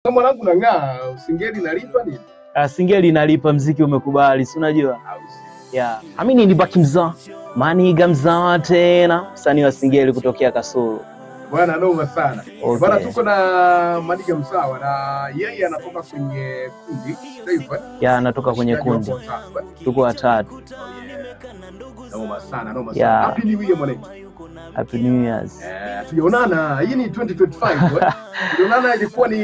Mwanangu nang'aa, singeli nalipa nini? Singeli inalipa, mziki umekubali, si unajua? Yeah. Amini nibaki mzaa, maniga mzaa tena, msanii wa singeli kutokea Kasulu. Bwana noma sana. Okay. Bwana tuko na Maniga Mzawa na yeye anatoka kwenye kundi Taifa. Yeah, anatoka kwenye kundi. Tuko watatu. Noma sana, noma sana. Yeah. Happy New Year mwanangu. Happy New Year's. Tulionana, hii ni 2025. Tulionana ilikuwa ni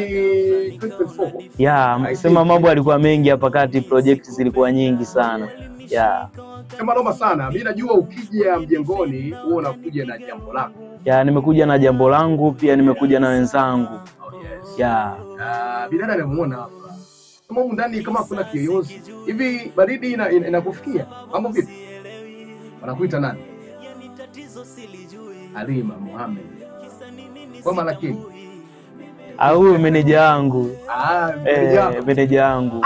2024. Yeah, sema mambo yalikuwa mengi hapa kati, project zilikuwa nyingi sana. Yeah. Sema noma sana. Mimi najua ukija mjengoni huwa unakuja na jambo lako. Yeah, nimekuja na jambo langu, pia nimekuja na wenzangu. Oh yes. Yeah. Bidada anamuona hapa. Kama humu ndani kama kuna kiyoyozi. Hivi baridi inakufikia? Mambo vipi? Wanakuita nani? Halima Mohamed. Kwa lakini huyu meneja wangu. Meneja wako. Meneja wangu.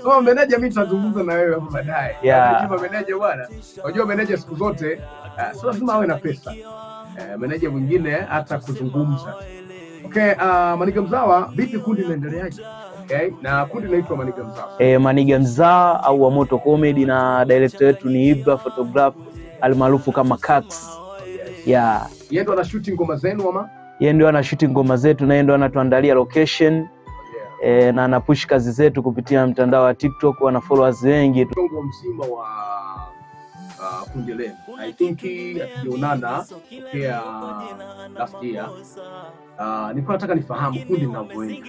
So meneja, mimi tutazungumza na wewe hapo baadaye. Yeah. Unajua meneja bwana. Unajua meneja siku zote sio lazima awe na pesa. Meneja mwingine hata kuzungumza. Okay, Maniga Mzawa, vipi kundi linaendeleaje? Okay, na kundi linaitwa Maniga Mzawa. Maniga Mzawa au wa Moto Comedy, na director wetu ni Ibra photographer almaarufu kama Kax. Yes. Yeah. Yeye ndo anashoot ngoma zenu ama? Yeye ndio anashoot ngoma zetu na yeye ndo anatuandalia location. Yeah. Na anapush kazi zetu kupitia mtandao wa TikTok, wana followers wengi. Mtongo mzima wa kundi lenu. I think hatujaonana tokea last year. Nilikuwa nataka nifahamu kundi linavyoenda.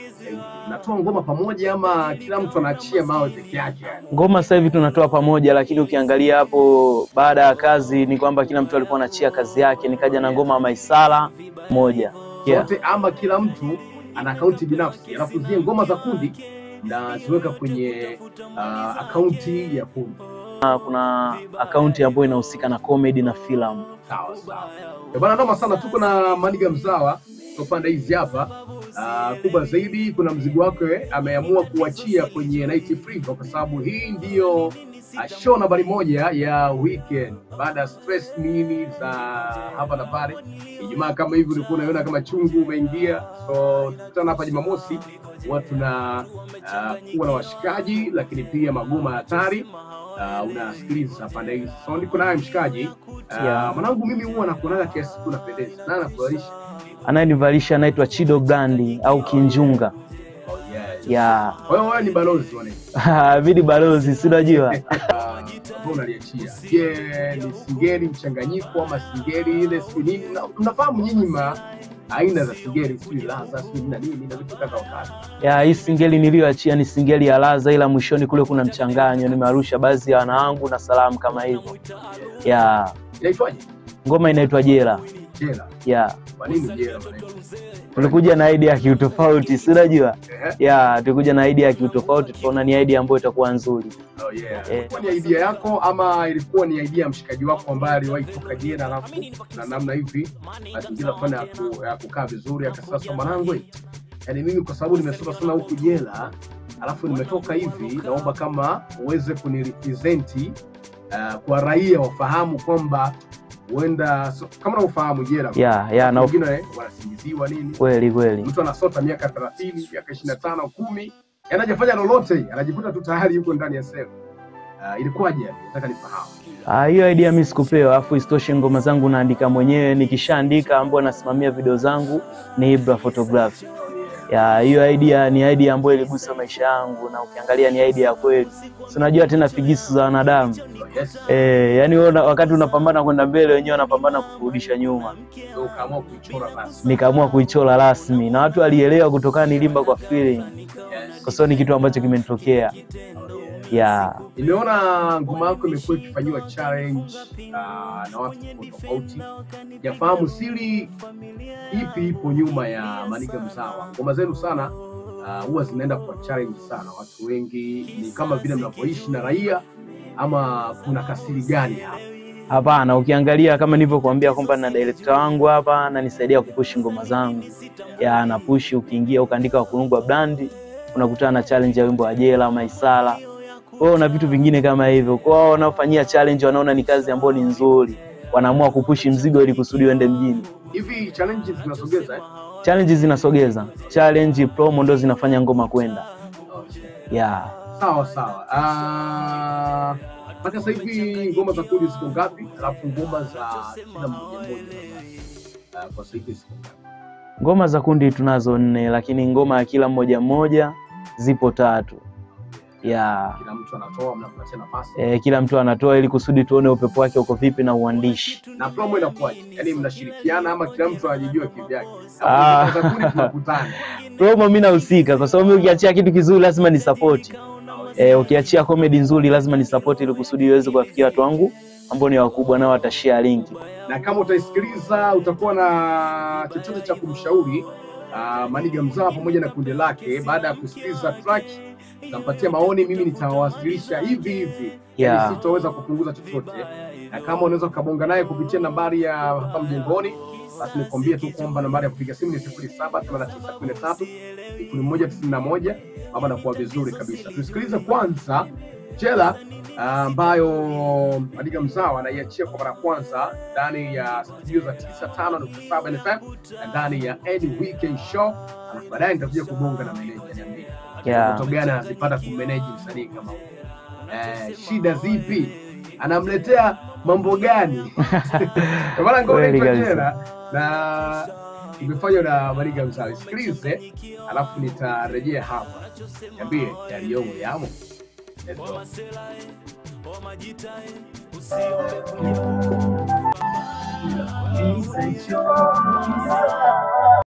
Natoa ngoma pamoja ama kila mtu anaachia mawe peke yake yani? Ngoma sasa hivi tunatoa pamoja, lakini ukiangalia hapo baada ya kazi ni kwamba kila mtu alikuwa anaachia kazi yake. Nikaja na ngoma Maisala moja. Yeah. Sote ama kila mtu ana akaunti binafsi, alafu zile ngoma za kundi na ziweka kwenye akaunti ya kundi. Kuna akaunti ambayo inahusika na comedy na filamu. Sawa sawa. Bwana noma sana, tuko na Maniga Mzawa upande hizi hapa. Kubwa zaidi kuna mzigo wake ameamua kuachia kwenye Night Free kwa sababu hii ndio show nambari 1 ya weekend. Baada ya stress nini za hapa na pale, Ijumaa kama hivi ulikuwa unaiona kama chungu umeingia. So tukutana hapa Jumamosi, watu na kuwa na washikaji, lakini pia magoma hatari. Unasikiliza pande hizi. So niko naye mshikaji. Yeah. Mwanangu mimi huwa nakuonaga kiasi kuna pendeza. Na anakuvalisha. Anayenivalisha anaitwa Chido Brandi au Kinjunga. Oh yes. Yeah. Kwa hiyo wewe ni balozi wane. Mimi ni balozi, si unajua. Mbona unaliachia? Je, ni singeli mchanganyiko ama singeli ile si nini? Mnafahamu nyinyi ma aina za singeli, si laza, si na nini na vitu kadha wakati. Ya, hii singeli niliyoachia ni singeli ya laza, ila mwishoni kule kuna mchanganyo. Nimearusha baadhi ya wanangu na salamu kama hivyo. Ya. Inaitwaje? Ngoma inaitwa Jela. Jela. Yeah. Kwa nini jela? Tulikuja na idea ya kiutofauti, si unajua? Yeah, tulikuja na idea ya kiutofauti, tukaona ni idea ambayo itakuwa nzuri. Oh yeah. Ilikuwa ni idea yako ama ilikuwa ni idea ya mshikaji wako ambaye aliwahi kutoka jela alafu na namna hivi mazingira fulani ya kukaa vizuri akasasa mwanangu, yaani mimi kwa sababu nimesoma sana huku jela alafu nimetoka hivi, naomba kama uweze kunirepresent kwa raia wafahamu kwamba huenda so, kama unafahamu jela. Yeah, yeah, na wengine wanasingiziwa nini? Kweli kweli. Mtu anasota miaka 30, miaka 25, 10, anajafanya lolote, anajikuta tu tayari yuko ndani ya sel. Ilikuwaje? Nataka nifahamu. Hiyo idea mimi sikupewa, alafu isitoshe ngoma zangu naandika mwenyewe, nikishaandika ambapo nasimamia video zangu ni Ibra Photography. Ya, hiyo idea ni idea ambayo iligusa maisha yangu na ukiangalia ni idea ya kweli. Si unajua tena figisu za wanadamu. Yes. Yani wewe wakati unapambana kwenda mbele, wenyewe wanapambana kukurudisha nyuma. Ndio ukaamua kuichora rasmi. Nikaamua kuichora rasmi na watu walielewa kutokana nilimba kwa feeling. Yes. Kwa sababu ni kitu ambacho kimenitokea. Yeah. Nimeona ngoma yako imekuwa ikifanyiwa challenge na watu tofauti. Jafahamu siri ipi ipo nyuma ya Maniga Mzawa. Ngoma zenu sana huwa zinaenda kwa challenge sana. Watu wengi ni kama vile mnapoishi na raia ama kuna kasiri gani hapa? Hapana, ukiangalia kama nilivyokuambia kwamba nina director wangu hapa ananisaidia kupush ngoma zangu. Ya, anapush, ukiingia ukaandika Wakulungwa Brand unakutana na challenge ya wimbo wa Jela, Maisala. Wao na vitu vingine kama hivyo. Kwa wao wanaofanyia challenge wanaona ni kazi ambayo ni nzuri. Wanaamua kupushi mzigo ili kusudi uende mjini. Hivi challenges zinasogeza eh? Challenge zinasogeza, challenge promo ndo zinafanya ngoma kwenda. Yeah. Sawa sawa. Mpaka sasa hivi ngoma za kundi ziko ngapi? Alafu ngoma za kila mmoja mmoja kwa sasa hivi ziko ngapi? Ngoma za kundi tunazo 4, lakini ngoma ya kila mmoja mmoja zipo 3. Yeah. Kila mtu anatoa, mnapatia nafasi. Kila mtu anatoa ili kusudi tuone upepo wake uko vipi na uandishi. Na promo inakuwaje? Yaani mnashirikiana ama kila mtu anajijua kivyake? Za kundi tunakutana. Promo mimi nahusika kwa sababu mimi ukiachia kitu kizuri lazima ni support. Ukiachia comedy nzuri lazima ni support ili kusudi iweze kuwafikia watu wangu ambao ni wakubwa, nao watashare link. Na kama utaisikiliza utakuwa na chochote cha kumshauri Maniga Mzawa pamoja na kundi lake, baada ya kusikiliza track utampatia maoni, mimi nitawasilisha hivi hivi. Yeah. Sitaweza kupunguza chochote. Na kama unaweza ukabonga naye kupitia nambari ya hapa mjengoni, basi nikwambie tu kwamba nambari ya kupiga simu ni 078913 0191. Mama anakuwa vizuri kabisa. Tusikilize kwanza Jela ambayo Maniga Mzawa anaiachia kwa mara kwanza ndani ya studio za 95.7 FM na ndani ya Any Weekend Show. Alafu baadaye nitakuja kubonga na meneja, niambie changamoto gani anazipata kumanage msanii kama huyo, shida zipi, anamletea mambo gani? Kwa ngoma inaitwa Jela na imefanywa na Maniga Mzawa. Sikilize alafu nitarejea hapa, niambie yaliyomo yamo. Let's go.